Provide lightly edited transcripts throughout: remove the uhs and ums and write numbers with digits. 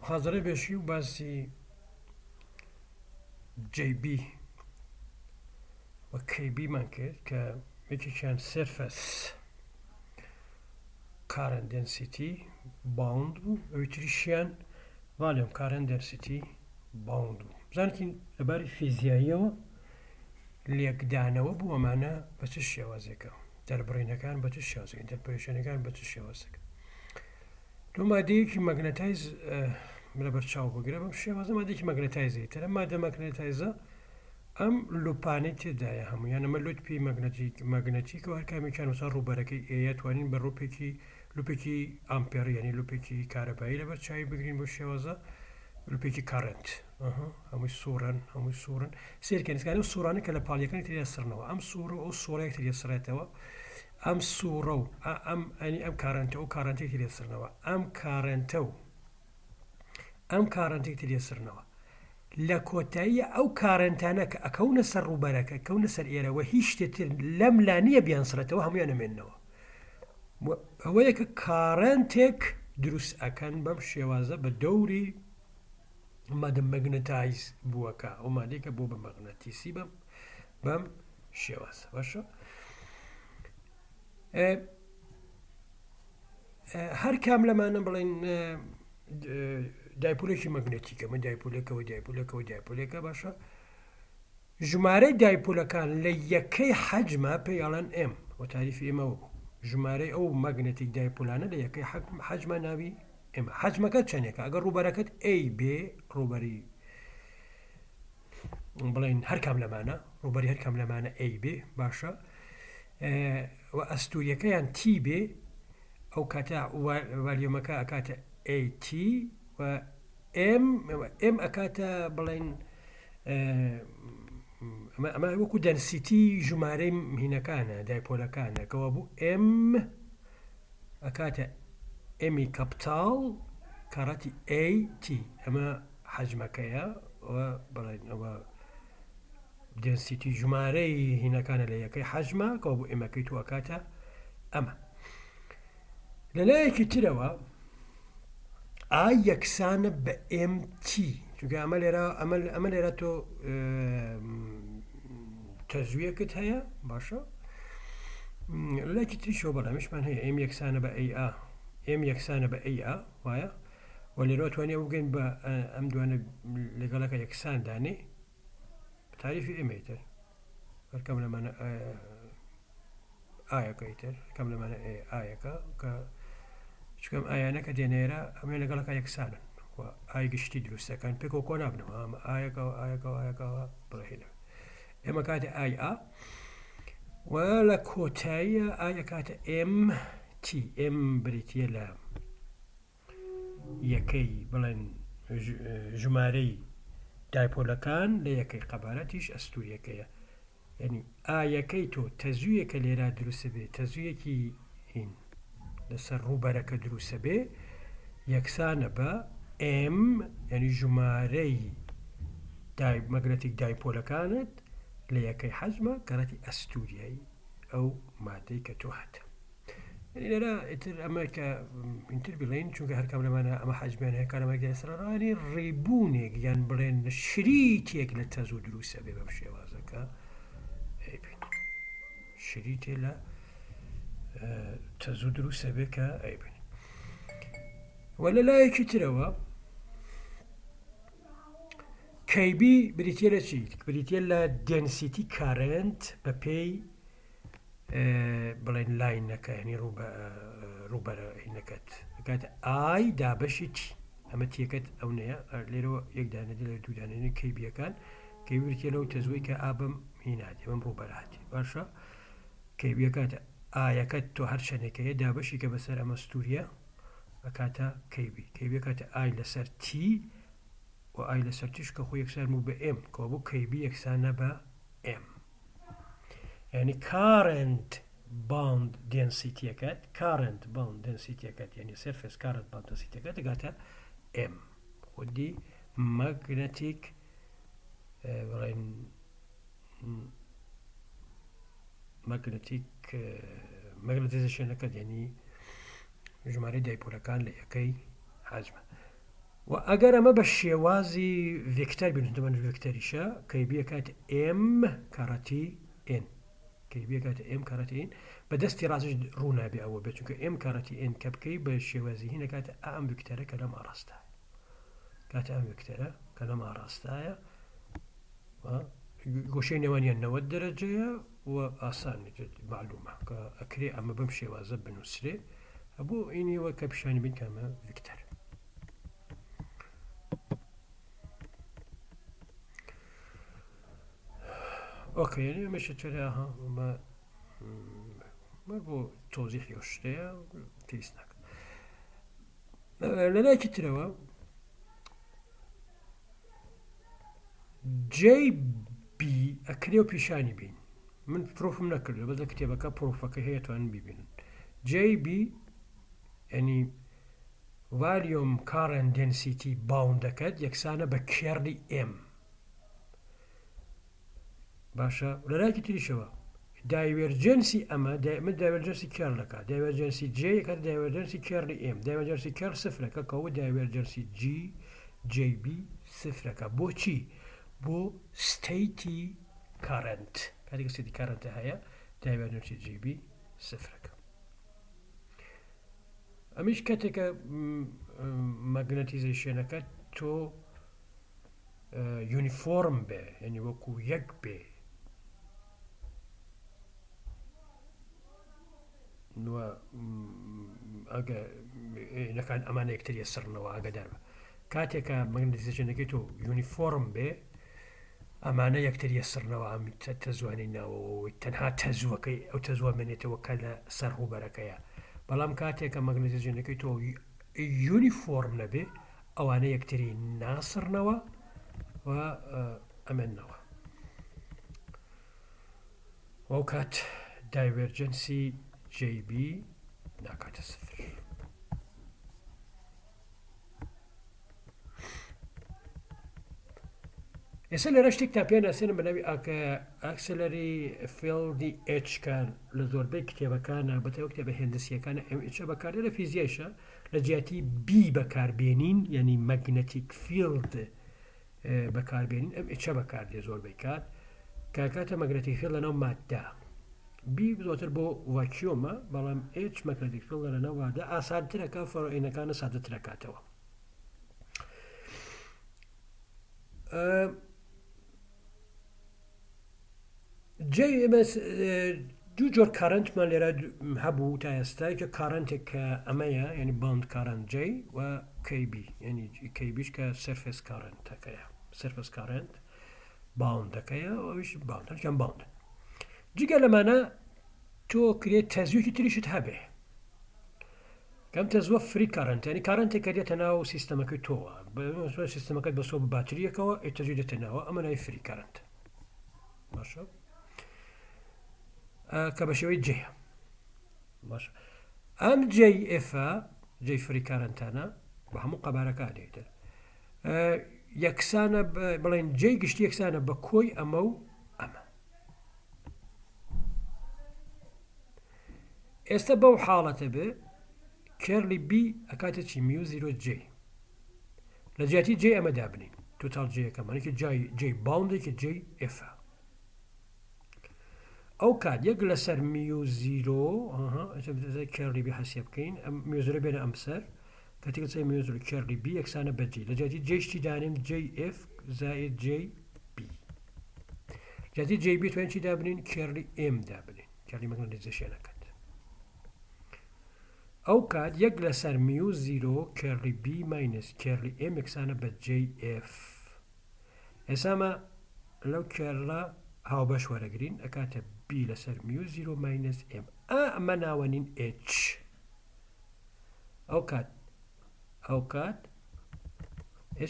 محازەرەی بێشی و باسی JB و KB مان کرد کە یەکێکیان surface current density bound بوو ئەوی تریشیان volume current density bound بوو بزانکین لەباری فیزیاییەوە لێکدانەوە بوو ئەمانە بە چ شێوازێکە دەربڕینەکان بە چ شێوازێک interpretation ەکان بە چ شێوازێک تۆ مادەیەکی magnetize لەبەرچاو بگرە بەم شێوازە مادێکی magnetize ی ترە مادە magnetize ە ئەم loop انەی تێدایە هەمویان ئەمە loop ی magnetic magnetic و هەرکامێکیان وسا ڕووبەرەکەی ئەیە توانین بە loop ێکی loop ێکی ئامپێر یعنی loop ێکی کارەبایی لەبەر چاوی بگرین بۆ شێوازە loop ێکی current هەمووی سوورن هەمووی سوورن سێرکە نسکانی و سوورانە کە لە پاڵیەکانی تریا سڕنەوە ئەم سوور و ئەو سوورەیەک تریا سڕێتەوە ئەم سووڕە و ئەم ئەنی ئەم current ە و current ێکی لێ سڕنەوە ئەم current ە و ئەم current ێکی لێ سڕنەوە لە کۆتاییە ئەو current انە کە ئەکەونە سەر ڕووبەرەکە کەونە سەر ئێرەوە هیچ شتێ تر لەم لا نییە بیان سڕێتەوە هەمویان ئەمێننەوە ئەوەیە کە current ێک دروست ئەکەن بەم شێوازە بە دەوری مادە magnetize بووەکە ئەو مادەیەکە بۆ بە مەغنەتیسی بەم بەم شێوازە باشە هەر کام لەمانە بڵێن dipole ێکی magnetic ە من dipole ێکەوە dipole ێکەوە dipole ێکە باشە ژمارەی dipole ەکان لە یەکەی حەجمە پێیاڵەن M و تاریفی ئێمەوە بوو ژمارەی ئەو magnetic dipole انە لە یەکەی حەجمە ناوی M حەجمەکە چەندێکە ئەگەر ڕووبەرەکەت A بێ ڕووبەری بڵێن هەر کام لەمانە ڕووبەری هەر کام لەمانە A بێ باشە و ئەستوریەکەیان T بێ ئەو کاتە volume ەکە ئەکاتە AT و M M ئەکاتە بڵێن ئەمە وەکو density ژمارەی هینەکانە dipole ەکانە کەەوە بوو M ئەکاتە M ی capital کەڕەتی AT ئەمە حەجمەکەیە و بڵێن ئەوە density ژمارەی هینەکانە لە یەکەی حەجمە کەەوە بۆ M ەکەی تۆ ئەکاتە ئەمە لەلایەکی ترەوە I یەکسانە بە MT چونکە ئەمە لێرە ئەمە لێرە تۆ تەزویەکت هەیە باشە لەکی تریشەوە بەڵامیشمان هەیە M یەکسانە بە ئەی ئا M یەکسانە بە ئەی ئا وایە و لێرەوە توانێ بگەین بە ئەم دوانە لەگەڵەکە یەکسان دانێ تاریفی ئێمەی تر هەرکەم لەمانە ئایەکەی تر کەم لەمانە ئایەکە کە چکەم ئایانە کە دێنێرە ئەمێ لەگەڵەکە یەکسانن و ئای گشتی دروستەکان پێکەوە کۆ نابنەوە ئەمە ئایەکەوە ئایەکەوە ئایەکەوە بڵێنە ئێمە کاتە ئای ئا و لە کۆتاییە ئایا کاتە ئێم تی ئێم بریتە لە یەکەی بڵێن ژمارەی dipole ەکان لە یەکەی قەبارەتیش ئەستوریەکەیە یعنی ئایەکەی تۆ تەزویەکە لێرا دروستە بێ تەزویەکی هین لەسەر ڕووبەرەکە دروستە بێ یەکسانە بە M یعنی ژمارەی دای magnetic dipole ەکانت لە یەکەی حەجمە کەڕەتی ئەستوریای ئەو مادەی کە تۆ هەتە یعنی لێرە ئیتر ئەمە کە ئینتر بڵێن چونکە هەرکام لەمانە ئەمە حەجمیان هەیە کارەمە گەسەرڕانی ڕێبوونێک یان بڵێن شریتێک لە تەز و دروستە بێ بەم شێوازەکە شریتێ لە تەز و دروستە بێ کە ئەیبین و لە لایەکی ترەوە KB بریتە لە چی بریتە لە density current بە پێی بڵێن line ەکە یعنی ڕووبەرە هینەکەت کاتە I دابەشی T ئەمە تیەکەت ئەو نەیە لێرەوە یەک دانە لە دوو دانێنی KB ەکان KB بریتە لەو تەزوەی کە ئابم هیناتی بەم ڕووبەراتی باشە KB ەکاتە ئایەکەت تۆ هەر چەندێکەیە دابەشی کە بەسەر ئەمە ستوریە ئەکاتە KB KB ەکاتە I لەسەر T و I لەسەر T ش کە خۆ یەکسان بوو بە M کەوا بوو KB یەکسانە بە M یعنی current bound density ەکەت current bound density ەکەت یعنی surface current bound density ەکەت دەگاتە M خودی magnetic بڵێن magnetic magnetization ەکەت یعنی ژمارەی dipole ەکان لە یەکەی حەجمە. و ئەگەر ئەمە بە شێوازی ڤێکتەر بینوسین تەبعەن ڤێکتەریشە کەی بی ئەکات M کەڕەتی N کەی بی ئەکات M کەڕەتی N بە دەستی ڕاستیش ڕوو نابێ ئەوە بێت چونکە M کەڕەتی N کە بکەی بە شێوازی هین ئەکاتە ئا ئەم ڤێکتەرە کە لەم ئاڕاستایە کاتە ئەم ڤێکتەرە کە لەم ئاڕاستایە گۆشەی نێوانیان 90 دەرەجەیە و ئاسان معلومە کە ئەکرێ ئەمە بەم شێوازە بنووسرێ هەبوو ئینیوە کە پیشانی بین کە ئەمە ڤێکتەر okay یعنی ئەمەشە چرا ها ئەمە مەر بۆ تۆزیحی ئەو شتەیە پێویست ناکە لەلایەکی ترەوە JB ئەکرێ و پیشانی بین من proof م نەکردو بەس لە کتێبەکە proof ەکە هەیە توانن بیبینن JB ینی volume current density bound ەکەت یەکسانە بە curl ی M باشە لەلایەکی تریشەوە divergence ی ئەمە من divergence ی curl دەکات divergence ی J کات divergence ی curl ی M divergence ی curl سفرەکە کەەوە divergence ی J JB سفرەکە بۆچی بۆ steady current کاتێک steady current هەیە divergence ی JB سفرەکە ئەمیش کاتێکە magnetization ەکە تۆ uniform بێ یعنی وەکو یەک بێ ئەگە نەکان ئەمانە یەکتری سڕنەوە ئاگدار بە کاتێکە magnetization ەکەی تۆ uniform بێ ئەمانە یەکتری سڕنەوە ئەم تەزوانی ناوەوەی تەنها تەزوەکەی ئەو تەزوە منێتەوە کە لە سەر ڕووبەرەکەیە بەڵام کاتێکە magnetization ەکەی تۆ uniform نەبێ ئەوانە یەکتری ناسڕنەوە و ئەمێننەوە ئەو کات divergence ی JB ناکاتە سفر. ئێستا لێرە شتێک تا پێ ناسێنم بە ناوی auxiliary field ی H کە لە زۆربەی کتێبەکانە بەتەوە کتێبە هێندسیەکانە ئەم H ە بەکاردێ لە فیزیایشە لە جیاتی B بەکاربێنین یعنی magnetic field بەکاربێنین ئەم H ە بەکاردێ زۆربەی کات کە کاتە magnetic field لەناو مادە B زۆرتر بۆ vacuum ە بەڵام H magnetic field لەناو مادە ئاسانترەکە فەرعینەکانە سادەترەکاتەوە جەی ئێمە دوو جۆر current مان لێرە هەبوو تا ئێستا کە current ێک کە ئەمەیە یعنی bound current J و KB یعنی KB ش کە surface current ەکەیە surface current bound ەکەیە ئەویش bound هەرچەند bound جگە لەمانە تۆ کرێت تەزویەکی تریشت هەبێ کەم تەزوە free current ینی current ێک کە دێتە ناو سیستەمەکەی تۆوە سیستەمەکەت بەسۆ بە باتریەکەوە ئێ تەزوی دێتە ناوە ئەمە ناوی free current باشە کە بە شێوەی جێ باشە ئەم J F ە J free current انە بە هەموو قەبارەکە دێتە یەکسانە بڵێن J گشتی یەکسانە بە کۆی ئەمە و ئەمە ئێستا بەو حاڵەتە بێ curl ی B ئەکاتە چی mu zero J لە جیاتی J ئەمە دابنین total J ەکەمانێکی جای J bound ێکی J F ە ئەو کات یەک لەسەر mu zero curl ی B حەسیە بکەین ئەم mu zero بێنە ئەم سەر کەتێک سەر mu zero curl ی B یەکسانە بە J لە جیاتی J شتی دانێم J F زائد J B جیاتی J B توانین چی دابنین curl ی M دابنین curl ی magnetization ەکەت ئەو کات یەک لەسەر mu zero curl ی B minus curl ی M یەکسانە بە J F ئێسامە لەو curl ە هاوبەش وەرەگرین ئەکاتە B لەسەر mu zero minus M ئا ئەمە ناوەنین H ئەو کات ئەو کات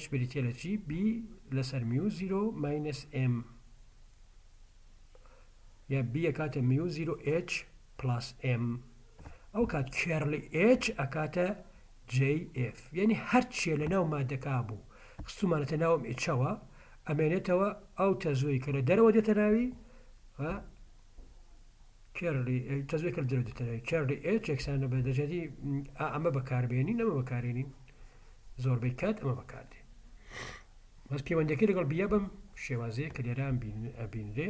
H بریتە لە چی B لەسەر mu zero minus M یا B ئەکاتە mu zero H plus M ئەو کات curl ی H ئەکاتە JF یعنی هەرچیە لە ناو مادەکە بوو خستومانەتە ناوم H ەوە ئەمێنێتەوە ئەو تەزووی کە لە دەرەوە دێتە ناوی و curl ی تەزووی کە لە دەرەوە دێتە ناوی curl ی H یەکسانە بە دەجاتی ئەمە بەکاربێنین ئەمە بەکارێنین. زۆربەی کات ئەمە بەکاردێ. بەس پەیوەندەکەی لەگەڵ B یە بەم شێوازەیە کە لێرە ئەبینرێ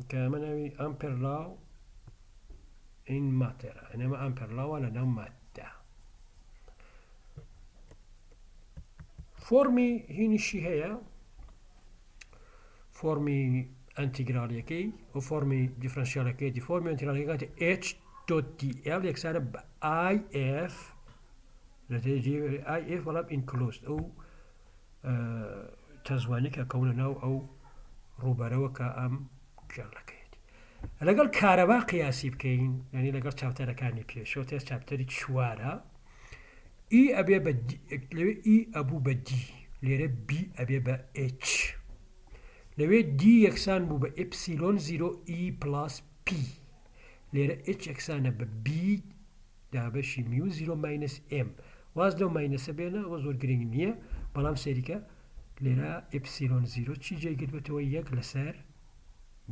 کە ئەمە ناوی Ampere law in matter ە ئەمە Ampere law ە لە ناو ماددا فۆرمی هینیشی هەیە فۆرمی ئەنتیگرالیەکەی و فۆرمی دیفرەنسیالەکەیەتی فۆرمی ئەنتیگرالیەکە کاتێ H dot dL یەکسانە بە IF لە IF بەڵام enclosed ئەو تەزوانی کە کەونە ناو ئەو ڕووبەرەوە کە ئەم کێڵەکەیەتی لەگەڵ کارەبا قیاسی بکەین یعنی لەگەڵ chapter ەکانی پێشەوە تێ chapter ی چوارە E ئەبێ بە لەوێ E ئەبوو بە D لێرە B ئەبێ بە H لەوێ D یەکسان بوو بە epsilon zero E plus P لێرە H یەکسانە بە B دابەشی mu zero minus M واز لەو minus ە بێنە ئەوە زۆر گرنگ نییە بەڵام سەیریکە لێرە epsilon zero چی جێگرتوەتەوە یەک لەسەر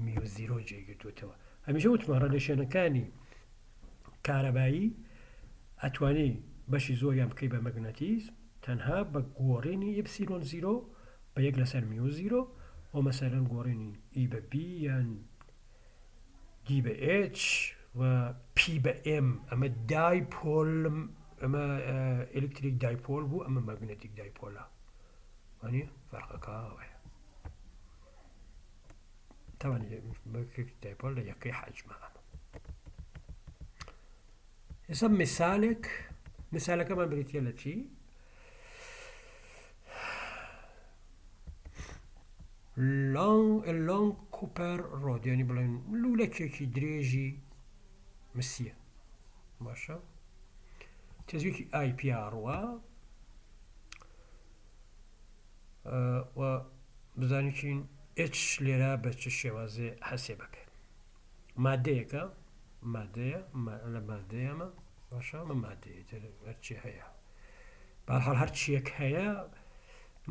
mu zero جێگرتوەتەوە هەمیشە وتمان relation ەکانی کارەبایی ئەتوانی بەشی زۆریان بکەی بە مەگنەتیز تەنها بە گۆڕینی epsilon zero بە یەک لەسەر mu zero و مەسەلەن گۆڕینی E بە B یان D بە H و P بە M ئەمە dipole ئەمە electric dipole بوو ئەمە magnetic dipole ە وانی فەرقەکە ئەوەیە تاوان magnetic dipole لە یەکەی حەجمە ئەمە ئێستا مثالێک مثالەکەمان بریتە لە چی long copper rod یانی بڵێن لولەکێکی درێژی مسیە باشە تەزویکی I پیاڕوە و بزانیکین H لێرە بە چ شێوازێ حەسێ بکە مادەیەکە مادەیە لە مادەیەمە باشە ئەمە مادەیە هەرچی هەیە بەهەرحاڵ هەرچیەک هەیە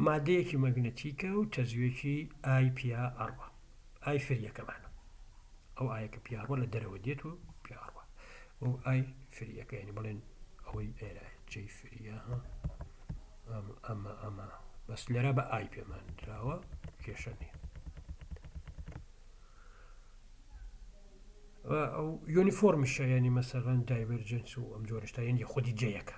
مادەیەکی مەگنەتیکە و تەزوێکی I پیا ئەڕوا I free ەکەمانە ئەو I ەکە پیاڕوە لە دەرەوە دێت و پیاڕوە و I free ەکە ینی بڵێن ئەوەی ئێرە J free ە ها ئەمە ئەمە بەس لێرە بە I پێمان دراوە کێشە نییە ئەو uniform یشە ینی مەسەلەن divergence و ئەم جۆرە شتە ینی خودی J ەکە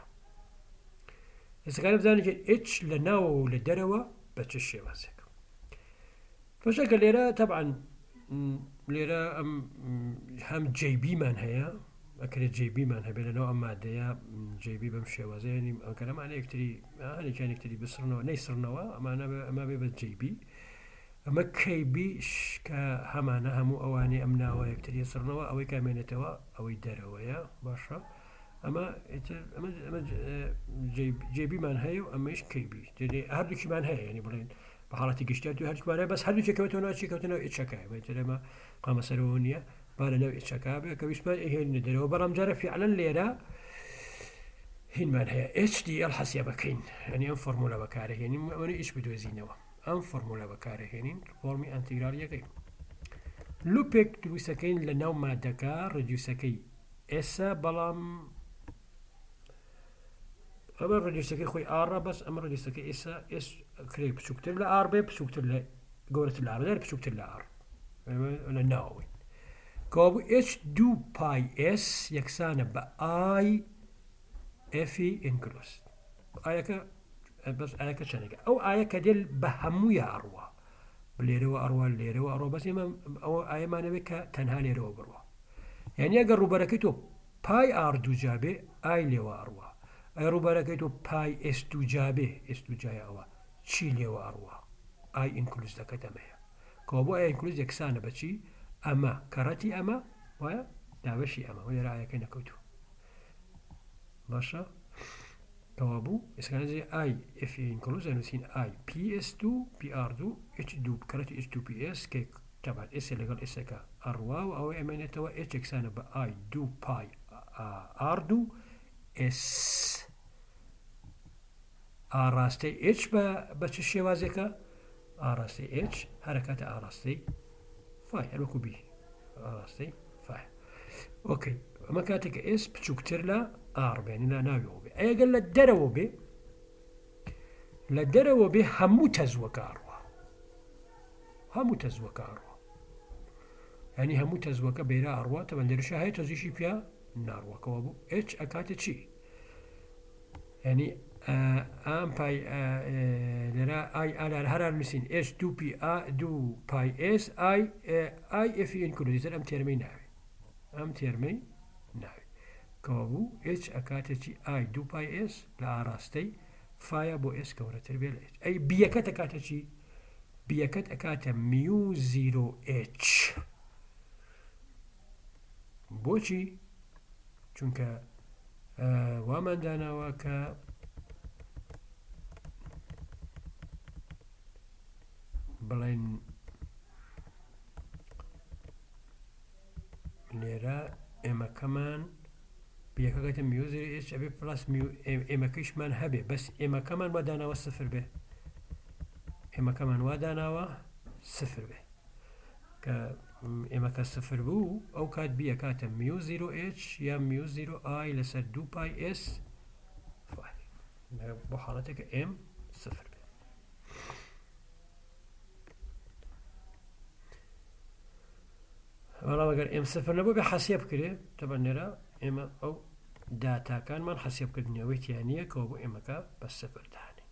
ئێستاکانە بزانێت H لە ناوەوە و لە دەرەوە بە چ شێوازێک بەشەکە لێرە تەبعەن لێرە ئەم هەم J B مان هەیە ئەکرێت J B مان هەبێت لەناو ئەم مادەیە J B بەم شێوازەیە نیم ئەکەرەمانە یەکتری هەنێکیان یەکتری بسڕنەوە نەیسڕنەوە ئەمانە ئەمە بێ بە J B ئەمە K B کە هەمانە هەموو ئەوانەی ئەم ناوە یەکتری سڕنەوە ئەوەی کە مێنێتەوە ئەوەی دەرەوەیە باشە ئەمە ئەمە J B مان هەیە و ئەمەش K B هەردووکیمان هەیە ینی بڵێن بە حاڵەتی گشتی هەردوو هەردووکمان هەیە بەس هەردووکی کەوتەوە ناو چی کەوتەوە ناو H ەکە بێتر ئەمە قامە سەرەوە نییە با لە ناو H ەکە بێ کە ویستمان ئەهێنینە دەرەوە بەڵام جارە فعلەن لێرە هینمان هەیە HDL حەسیە بەکەین یعنی ئەم فۆرمولە بەکارهێنین ئەوەنە H بدۆزینەوە ئەم فۆرمولە بەکارهێنین فۆرمی ئەنتیگرالیەکەی loop ێک دروستەکەین لە ناو مادەکە radius ەکەی S ە بەڵام ئەمە radius ەکەی خۆی R ە بەس ئەمە radius ەکەی S ە S کرێ بچووکتر لە R بێ بچووکتر لە گەورەتر لە R دەر بچووکتر لە R لە ناوەوەی کەوابوو H دوو pi S یەکسانە بە I F ی enclosed I ەکە بەس I ەکە چەندێکە ئەو I ە کە دێل بە هەموویە ئەڕوا لێرەوە ئەڕوا لێرەوە ئەڕۆ بەس ئێمە ئەوە I ەمانەوێت کە تەنها لێرەوە بڕوە یعنی ئەگەر ڕووبەرەکەی تۆ pi R دوو جابێ I لێوە ئەڕوا ئەی ڕووبەرەکەی تۆ pi S دوو جابێ S دوو جایە ئەوە چی لێوە ئەڕوا I enclosed ەکەت ئەمەیە کەوا بۆ I enclosed یەکسانە بەچی ئەمە کەڕەتی ئەمە وایە دابەشی ئەمە وەلێرە I ەکەی نەکەوتوو باشە کەوابوو ئێسکانجی I F enclosed ئەنووسین I P S دوو P R دوو H دوو کەڕەتی H دوو P S کە تەبعەن S لەگەڵ S ەکە ئەڕوا و ئەوەی ئەمێنێتەوە H یەکسانە بە I دوو pi R دوو S ئاڕاستەی H بە بە چ شێوازێکە ئاڕاستەی H هەرەکاتە ئاڕاستەی phi هەروەکو B ئاڕاستەی phi. okay ئەمە کاتێک S بچووکتر لە R بێ لە ناویەوە بێ ئەگەر لە دەرەوە بێ لە دەرەوە بێ هەموو تەزوەکە ئەڕوا هەموو تەزوەکە ئەڕوا ینی هەموو تەزوەکە بێرە ئەڕوا تەبەن لێرەشە هەیە تەزیشی پیا ناڕوەکەوە بوو H ئەکاتە چی ینی ئام pi لێرە ئای ئالار هەرار نووسین H دوو پی ئا دوو pi S I I F enclosed تر ئەم term ەی ناوێ ئەم term ەی ناوێ کەوابوو H ئەکاتە چی I دوو pi S لە ئاراستەی phi یە بۆ S گەورەتر بێ لە H ئەی B یەکەت ئەکاتە چی B یەکەت ئەکاتە mu zero H بۆچی چونکە وامان داناوە کە بڵێن لێرە ئێمەکەمان بیەکەگەتە mu zero H ئەبێ plus mu ئێمەکەیشمان هەبێ بەس ئێمەکەمان وا داناوە سفر بێ ئێمەکەمان وا داناوە سفر بێ کە ئێمەکە سفر بوو ئەو کات B ئەکاتە mu zero H یا mu zero I لەسەر دوو pi S بۆ حاڵەتێکە M سفر بێ. بەڵام ئەگەر M سفر نەبوو بێ حەسێب بکرێ تەبەن لێرە ئێمە ئەو داتاکانمان حەسێبکردنەوەی تیانە کەەوە بۆ ئێمەکە بە سفر دانێ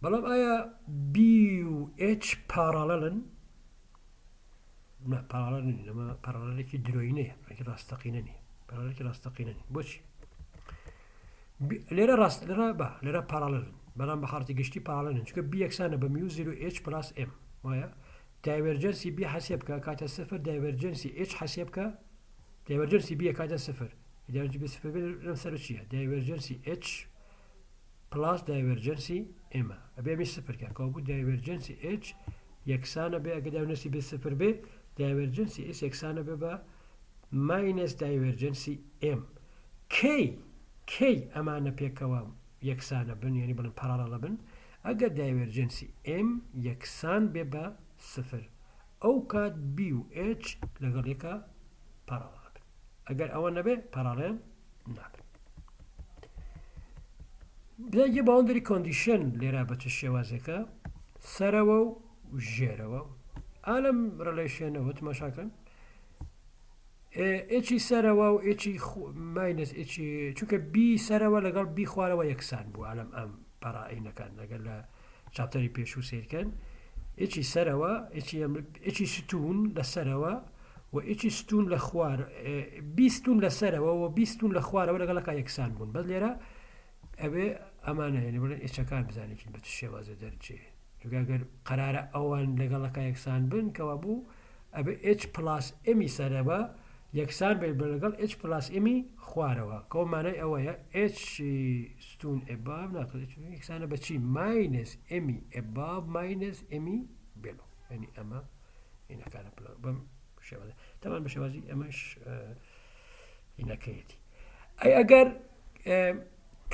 بەڵام ئایا B و H parallel ن؟ نا parallel نین ئەمە parallel ێکی درۆینەیە ڕێکی ڕاستەقینە نیە parallel ێکی ڕاستەقینە نیە بۆچی لێرە ڕاست لێرە بە لێرە parallel ن بەڵام بە حاڵەتی گشتی parallel ن چونکە B یەکسانە بە mu zero H plus M وایە divergence ی B حەسێ بکە کاتە سفر divergence ی H حەسێ بکە divergence ی B کاتە سفر divergence ی B سفر لەم سەر چییە divergence ی H plus divergence ی M ە ئەبێ ئەمی سفر کە کەوابوو divergence ی H یەکسانە بێ ئەگە divergence ی B سفر بێ divergence ی H یەکسانە بێ بە minus divergence ی M کەی کەی ئەمانە پێکەوە یەکسانە بن یعنی بڵێن parallel ە بن ئەگەر divergence ی M یەکسان بێ بە سفر ئەو کات B و H لەگەڵ یەکە parallel ە بن ئەگەر ئەوە نەبێ parallel نابن. بزانین boundary condition لێرە بە چ شێوازێکە سەرەوە و ژێرەوە ئالم relation ەوە تماشاکەن H ی سەرەوە و H ی minus H ی چونکە B سەرەوە لەگەڵ B خوارەوە یەکسان بوو ئالم ئەم پەڕائینەکان لەگەل لە chapter ی پێشوو سیرکەن H ی سەرەوە H ی ستون لە سەرەوە و H ی ستون لە خوار B ستون لە سەرەوە و B ستون لە خوارەوە لەگەڵەکە یەکسان بوون بەس لێرە ئەبێ ئەمانە یعنی بڵێن H ەکان بزانێکین بە چ شێوازە دەرچێ چونکە ئەگەر قەرارە ئەوان لەگەڵەکە یەکسان بن کەوا بوو ئەبێ H plus M ی سەرەوە یەکسان بێت بە لەگەڵ H plus M ی خوارەوە کەەوە مانای ئەوەیە H ستون above ناکرێت یەکسانە بە چی minus M ی above minus M ی below ینی ئەمە هینەکانە بەم شێوازە تەمان بە شێوازی ئەمەش هینەکەیەتی ئەی ئەگەر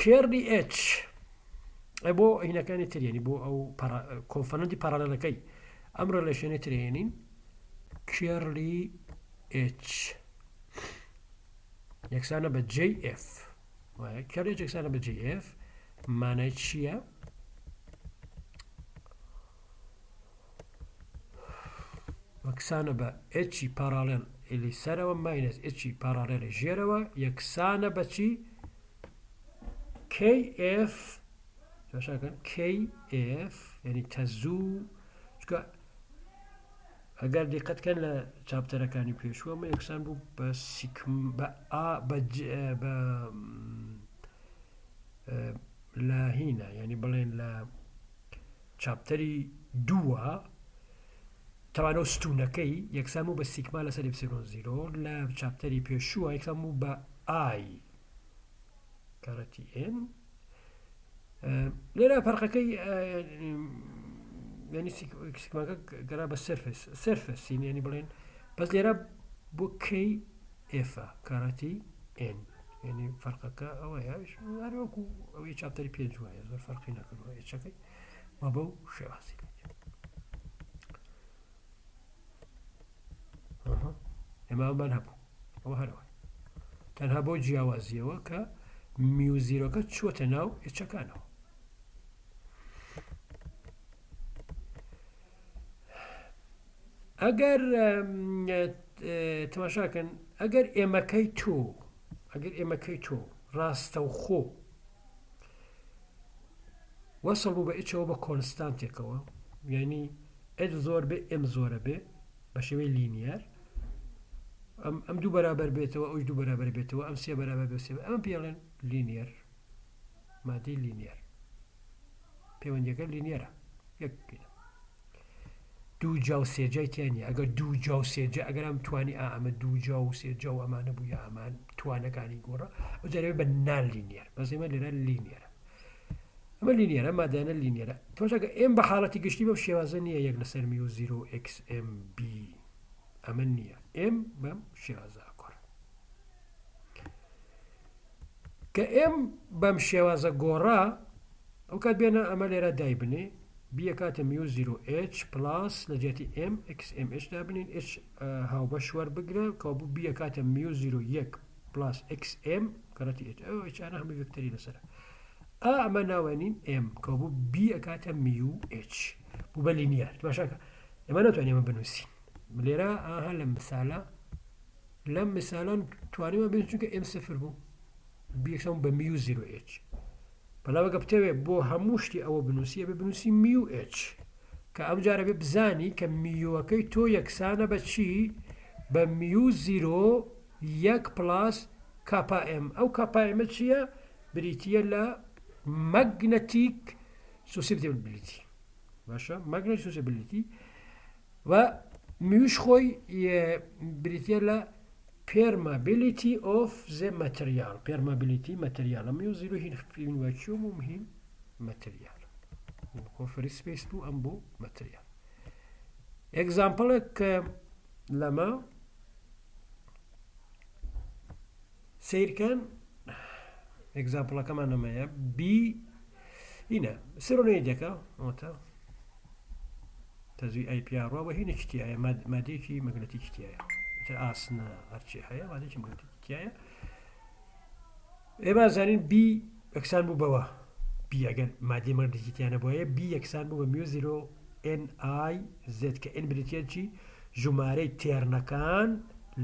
curl ی H بۆ هینەکانی ترێنی بۆ ئەو component ی parallel ەکەی ئەم relation ی ترێنین curl ی H یەکسانە بە JF وایە curl ی H یەکسانە بە JF مانای چییە؟ یەکسانە بە H ی parallel ی سەرەوە minus H ی parallel ی ژێرەوە یەکسانە بە چی؟ KF تماشاکەن KF یعنی تەزوو چونکە ئەگەر دیقەت کەن لە chapter ەکانی پێشووە ئەمە یەکسان بوو بە سیکم بە ئا بە بە لە هینە یعنی بڵێن لە chapter ی دووە تەوانەوە ستونەکەی یەکسان بوو بە سیگما لەسەر epsilon zero لە chapter ی پێشووە یەکسان بوو بە I کەڕەتی N لێرە فەرقەکەی ینی سیگماکە گەرا بە surface surface ینی بڵێن بەس لێرە بۆ K F کەڕەتی N ینی فەرقەکە ئەوەیە هەروەکو ئەوەی chapter ی پێنج وایە زۆر فەرقی نەکردووە H ەکەی و بەو شێوازی. ئێمە ئەومان هەبوو ئەوە هەرەوە تەنها بۆ جیاوازیەوە کە mu zero کە چووەتە ناو H ەکانەوە. ئەگەر تەماشاکەن ئەگەر M ەکەی تۆ ئەگەر M ەکەی تۆ ڕاستەوخۆ وەسڵ بوو بە H ەوە بە constant ێکەوە یعنی H زۆر بێ M زۆرە بێ بە شێوەی linear ئەم ئەم دوو بەرابەر بێتەوە ئەوش دوو بەرابەر بێتەوە ئەم سێ بەرابەر بێ سێ ئەم پێڵێن linear مادەی linear پەیوەندیەکە linear ە یەک پینە دوو جا و سێجای تیا نیە ئەگەر دوو جا و سێجا ئەگەر ئەم توانی ئا ئەمە دوو جا و سێجا و ئەمانە بوو یا ئەمان توانەکانی گۆڕە ئەو جارێ بە non-linear بەس ئێمە لێرە linear ە ئەمە linear ە مادانە linear ە تۆشەکە M بە حاڵەتی گشتی بەم شێوازە نییە یەک لەسەر mu zero x M B ئەمە نییە M بەم شێوازە ئەگۆڕ کە M بەم شێوازە گۆڕا ئەو کات بێنە ئەمە لێرە دایبنێ B ئەکاتە mu zero H plus لە جیاتی M x M H دابنین H هاوبەش وەربگرە کەوابوو B ئەکاتە mu zero یەک plus x M کەڕەتی H ئەو H انە هەمووی ڤێکتەری لەسەرە ئا ئەمە ناوەنین M کەوابوو B ئەکاتە mu H بوو بە linear تماشاکە ئێمە ناتوانین ئەمە بنووسین لێرە ئاها لەم مثالە لەم مثالان توانیمان بێن چونکە M سفر بوو B یەکسان بە mu zero H بەڵام ئەگە بتەوێت بۆ هەموو شتی ئەوە بنووسی ئەبێ بنووسی mu H کە ئەم جارە بێ بزانی کە mu ەکەی تۆ یەکسانە بە چی بە mu zero یەک plus kappa M ئەو kappa M ە چییە بریتە لە magnetic susceptibility باشە magnetic susceptibility و mu ش خۆی بریتە لە permeability of the material permeability material ە mu zero هین فین vacuum و هین material بۆ free space بوو ئەم بۆ material example ێک لەمە سیرکەن example ەکەمان ئەمەیە B هینە solenoid ەکە ئەوەتە تەزوی ئای پیاڕوە وە هینێکی تایە مادەیەکی مەگنەتیکی تایە تر ئاسنە هەرچی هەیە مادەیەکی مەگنەتیکی تایە ئێمە زانین B یەکسان بوو بەوە B ئەگەر مادەی مەگنەتیکی تیانە بۆیە B یەکسان بوو بە mu zero N I Z کە N بریتە چی ژمارەی turn ەکان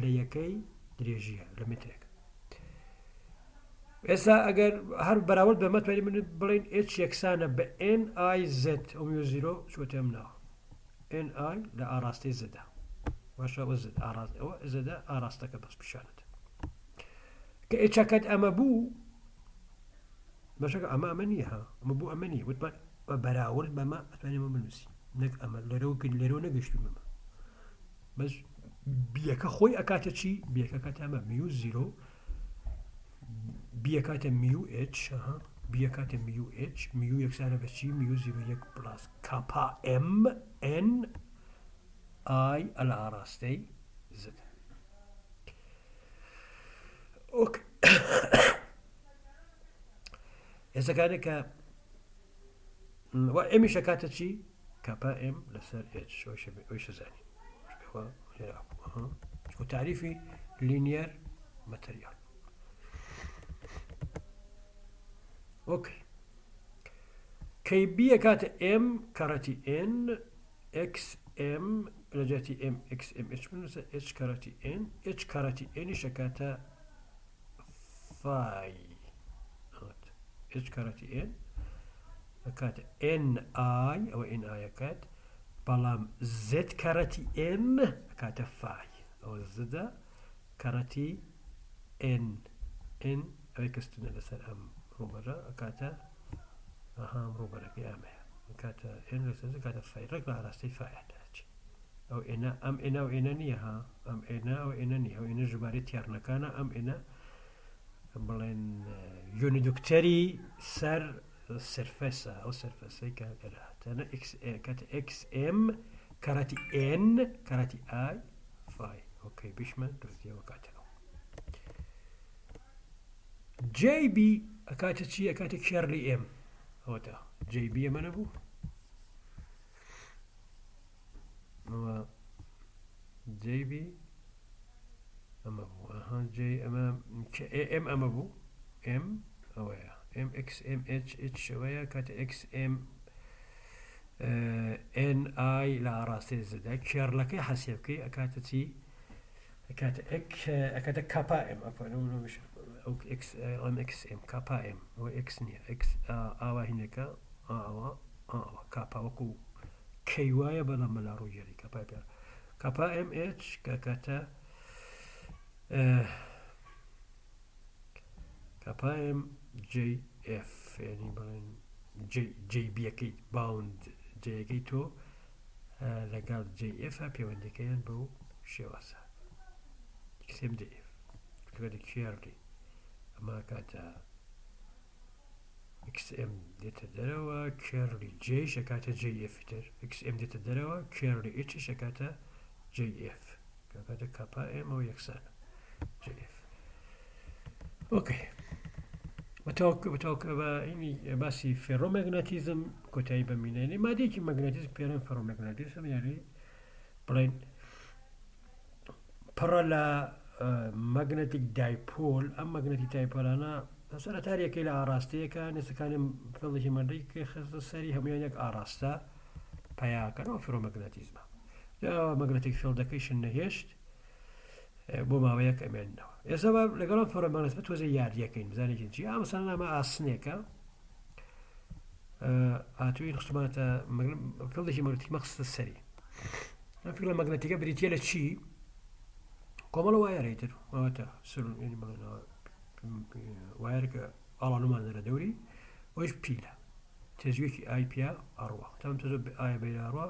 لە یەکەی درێژیە لە مترێک ئێستا ئەگەر هەر بەراورد بەمە توانین من بڵێین H یەکسانە بە NIZ ئەو mu zero چۆتە ئەم ناوە NI لە ئاراستەی Z ە باشە ئەوە Z ئاراست ئەوە Z ە ئاراستەکە بەس پیشانت کە H ەکەت ئەمە بوو باشەکە ئەمە ئەمە نییە ها ئەمە بوو ئەمە نییە وتمان بە بەراورد بەمە ئەتوانین ئەمە بنووسین نەک ئەمە لێرەوە لێرەوە نەگەشتوین بەمە بەس B ەکە خۆی ئەکاتە چی B ەکە کاتە ئەمە mu zero B ئەکاتە mu H B ئەکاتە mu H mu یەکسانە بە چی mu zero یەک plus kappa M N I لە ئاراستەی Z okay ئێستاکانێک کە M یش ئەکاتە چی kappa M لەسەر H ئەویشە زانی تاریفی linear material okay کەی B ئەکاتە M کەڕەتی N x M لە جیاتی M x M H بنووسە H کەڕەتی N H کەڕەتی N یش ئەکاتە phi H کەڕەتی N ئەکاتە N I ئەوە N I ئەکات بەڵام Z کەڕەتی N ئەکاتە phi ئەوە Z ە کەڕەتی N N ئەوەی کەستنە لەسەر ئەم ڕووبەرە ئەکاتە ئەها ئەم ڕووبەرەکەی ئەمەیە ئەکاتە N لەسەر ئەکاتە phi ڕێک لە ئاراستەی phi دەچێت ئەو N ە ئەم N ە ئەو N ە نییە ها ئەم N ە ئەو N ە نییە ئەو N ە ژمارەی turn ەکانە ئەم N ە بڵێن یۆنیدوکتەری سەر surface ە ئەو surface ەی کە هاتەنە کاتە x M کەڕەتی N کەڕەتی I phi okay بیشمان دۆزیەوە کاتەوە JB ئەکاتە چی ئەکاتە curl ی M ئەوەتا JB ئەمە نەبوو ئەوە JB. ئەمە بوو ئەها جێ ئەمە M ئەمە بوو M ئەوەیە M X M H H ئەوەیە کاتە X M N I لە ئاڕاستەی Z ە curl ەکەی حەسێ بکەی ئەکاتە چی ئەکاتە ئەکاتە kappa M ئەو X M X M kappa M ئەوە X نییە X ئاوا هینەکە ئاوا ئاوا kappa وەکو کەی وایە بەڵام مەلا ڕووگێری kappa ی پێ kappa M H کە کاتە kappa M J F یعنی بڵێن J بیەکەی bound J ەکەی تۆ لەگەڵ J F پەیوەندەکەیان بەو شێوازە XM J F curl ی ئەمە کاتە XM دێتە دەرەوە curl ی J ش ئەکاتە J F تر XM دێتە دەرەوە curl ی H ش ئەکاتە J F کاتە kappa M ئەوە یەکسانە J F okay. بە باسی ferromagnetism کۆتایی بە مینێنی مادەیەکی مەگناتیزم پێرن ferromagnetism یاری بڵێن پڕە لە magnetic dipole ئەم magnetic dipole انە سەرەتاریەکەی لە ئاراستەیەکە نێسەکانی field ێکی مەدەی خستە سەری هەمویان یەک ئاراستە پیاکەنەوە ferromagnetism ە. Magnetic field ەکەیشن نەهێشت بۆ ماوەیەک ئەمێنەوە. ئێستا لەگەڵ ferromagnetism تۆزە یاریەکەین بزانێکین چی. ئەمەسەن ئەمە ئاسنێکە هاتووین خستمانەتە field ێکی مەگنەتیک مەخستە سەری. ئەم field ە مەگنەتیکە بریتە لە چی؟ کۆمەڵە wire ی تر واتە سر بڵێنەوە wire ەکە ئاڵانومان لە دەوری ئەوش پیلە تەزویەکی ئای پیا ئەڕوا تام تەزۆ ئایا بەیراڕوا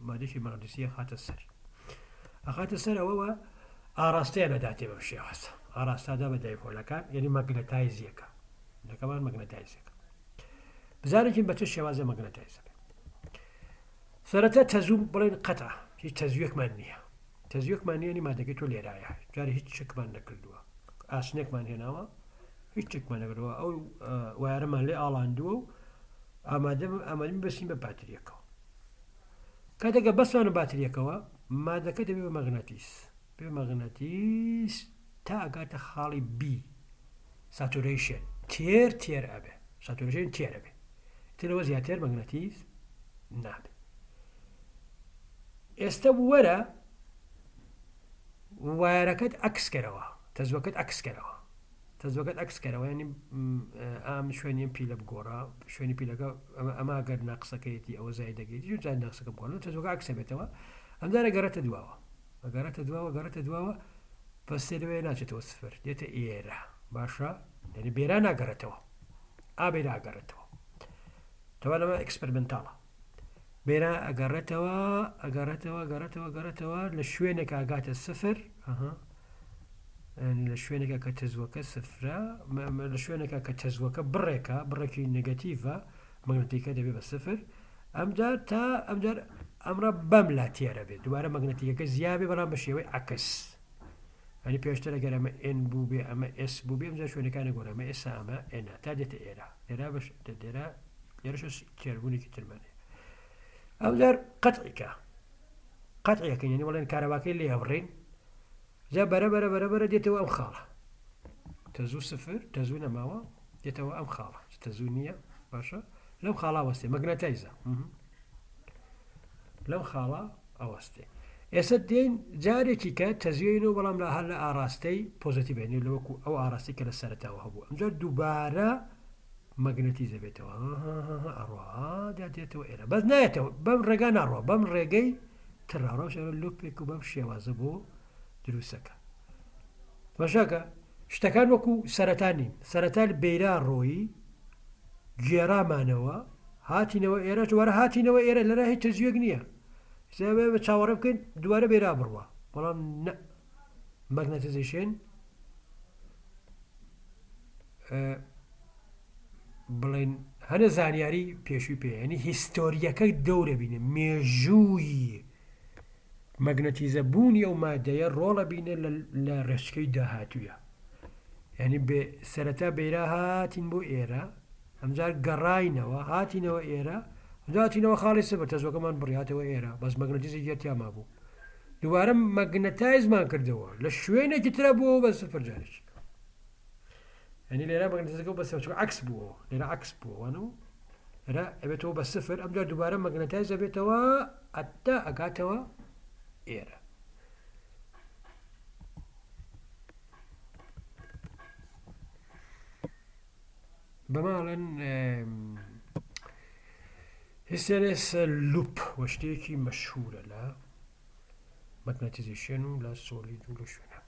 مادەێکی مەغنیسیە خاتە سەر ئەخاتە سەر ئەوەوە ئاراستەیان ئەداتێ بەم شێوازە ئاراستادا بە dipole ەکان یعنی magnetize ەکە دەکەمان magnetize ەکە بزانێکین بە چه شێوازە magnetize ە سەرەتا تەزوو بڵێن قەتع هیچ تەزویەکمان نییە تەزویەکمان نییە مادەکەی تۆ لێرایە جاری هیچ چکمان نەکردووە ئاسنێکمان هێناوە هیچ چکمان نەکردووە ئەو wire ەمان لێ ئاڵاندووە و ئامادە ئامادە بەسین بە باتریەکەوە کاتێکە بەسمان باتریەکەوە مادەکە دەبێت بە مەغناتیس بێ مەغناتیس تا ئەگاتە خاڵی B saturation تێر تێر ئەبێ saturation تێر ئەبێ ترەوە زیاتر مەغناتیس نابێ. ئێستا وەرە wire ەکەت عەکس کەرەوە تەزوەکەت عەکس کەرەوە تەزوەکەت عەکس کەرەوە ینی ئام شوێنیم پیلە بگۆڕە شوێنی پیلەکە ئەمە گەر ناقسەکەیەتی ئەوە زای دەگەیت جار ناقسەکە بگۆڕن تەزوەکە عەکسە بێتەوە ئەمجارە گەڕێتە دواوە گەڕێتە دواوە گەڕێتە دواوە پەستێ لەوێ ناچێتەوە سفر دێتە ئێرە باشە یعنی بێرا ناگەڕێتەوە ئابێ ناگەڕێتەوە تەوا لەمە experimental ە بێرا ئەگەڕێتەوە ئەگەڕێتەوە گەڕێتەوە گەڕێتەوە لە شوێنێک ئاگاتە سفر لە شوێنێکە کە تەزوەکە سفرە لە شوێنێکە کە تەزوەکە بڕێکە بڕێکی negative ە مەگنەتیکە دەبێ بە سفر ئەمجار تا ئەمجار ئەمڕە بەم لا تێرە بێت دووارە مەگنەتیکەکە زیابێ بەڵام بە شێوەی عکس ئەنی پێشتر ئەگەر ئەمە N بوو بێ ئەمە S بوو بێ ئەمجار شوێنەکانی گۆڕێ ئەمە S ئەمە N تا دێتە ئێرە لێرە بەش لێرە لێرەش تێربوونێکی ترمان هەیە ئەمجار قەتعیکە قەتعیەکەین یعنی بڵێن کارەباکەی لێ ئەبڕین جا بەرە بەرە بەرە بەرە دێتەوە ئەم خاڵە تەزوو سفر تەزوو نەماوە دێتەوە ئەم خاڵە تەزوو نییە باشە لەم خاڵا وەستێ magnetize ە لەم خاڵە ئەوەستێ ئێستا دێن جارێکی کە تەزوێن و بەڵام لە هەر لە ئاراستەی positive ێنی لە وەکو ئەو ئاراستی کە لە سەرەتاوە هەبوو ئەمجار دووبارە مەگنەتیزە بێتەوە ئەڕوا دێتەوە ئێرە بەس نایەتەوە بەم ڕێگا ناڕوە بەم ڕێگەی تراڕۆژ loop ێک و بەم شێوازە بۆ دروستەکە بەشەکە شتەکان وەکو سەرەتا نین سەرەتا بێرا ڕۆیی گێرامانەوە هاتینەوە ئێرە دووارە هاتینەوە ئێرە لەرا هیچ تەزویەک نییە بە چاوەڕێ بکەین دووارە بێرا بڕوە بەڵام نە magnetization بڵێن هەنە زانیاری پێشووی پێ ینی history یەکە دەورە بینێ مێژووی مەگنەتیزە بوونی ئەو مادەیە ڕۆڵە بینێ لە ڕێچکەی داهاتوویە یعنی بێ سەرەتا بێرا هاتین بۆ ئێرە ئەمجار گەڕاینەوە هاتینەوە ئێرە هاتینەوە خاڵی سفر تەزوەکەمان بڕیاتەوە ئێرە بەس مەگنەتیزی گەتیا مابوو. دووبارە magnetize مان کردەوە لە شوێنێکی ترە بووەوە بە سفر جارێکی یعنی لێرە magnetize ەکە بە سفر چونکە عەکس بووەوە لێرە عەکس بووەوە نو لێرە ئەبێتەوە بە سفر ئەمجار دووبارە magnetize ئەبێتەوە ئەتا ئەگاتەوە ئێرە. بەمە ئەڵێن hysteresis loop وە شتێکی مەشهورە لە magnetization و لە solid و لە شوێنە.